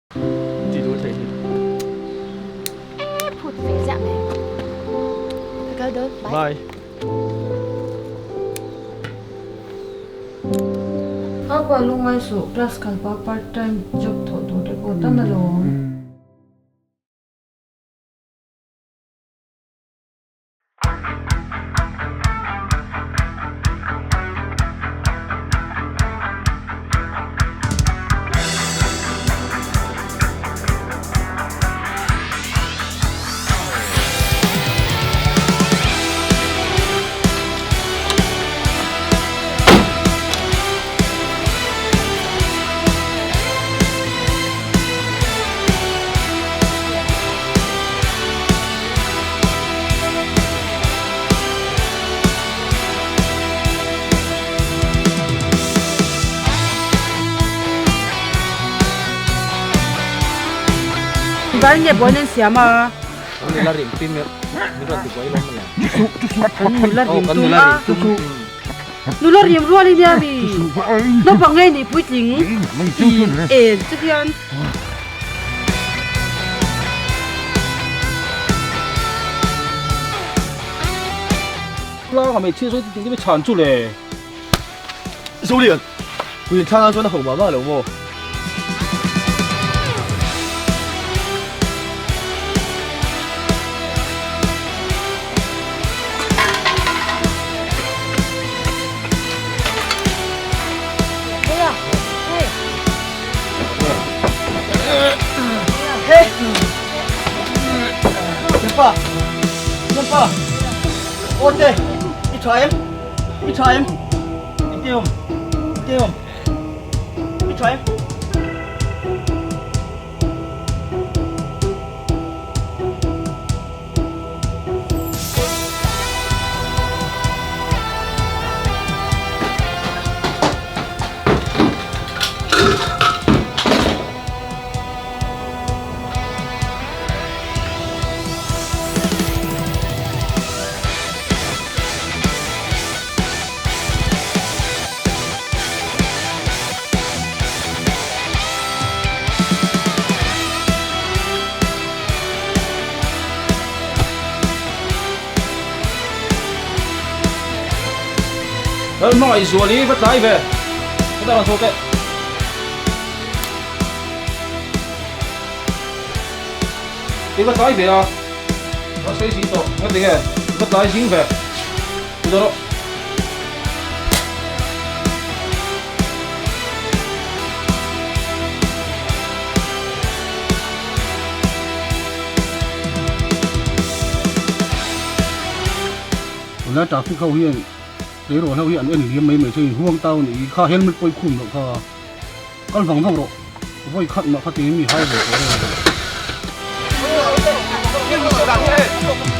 Ti duh thei hi. E phut ve ziah mai. Ka kal dawn. Bye. Bye. Apa lungai suh class kal pa part time job thawh tur te pawh tam alawm. Vai nge buai nan siam a. Kan nula rim tum min rawn ti buai lawm le. Kan nula rim tum a. Nula rim rual i nia mi. Naupang nge nih puitling en chu hian. Tlang a hmeichhia sawi ti ti chhan chu le. Zolian, puiin thlang ang chuan a ho mah mah lo maw? Thianpa! Thianpa! Aw te! I tha em? I tha em? I te awm? I te awm? I tha em? Lal hmangaih zual hi va tlai ve. Ka ta rawn chho teh. I va tlai ve a. Ka sawi si tawh. Nga ti nge? I va tlai zing ve. I dawr rawh. Tunlai traffic ho hian tleirawl ho hi an en liam mai mai chuan huang tau a nih kha helmet pawh i khum loh kha kal vang vang rawh vawi khat mah kha tiin mi hai ve tawh a ni.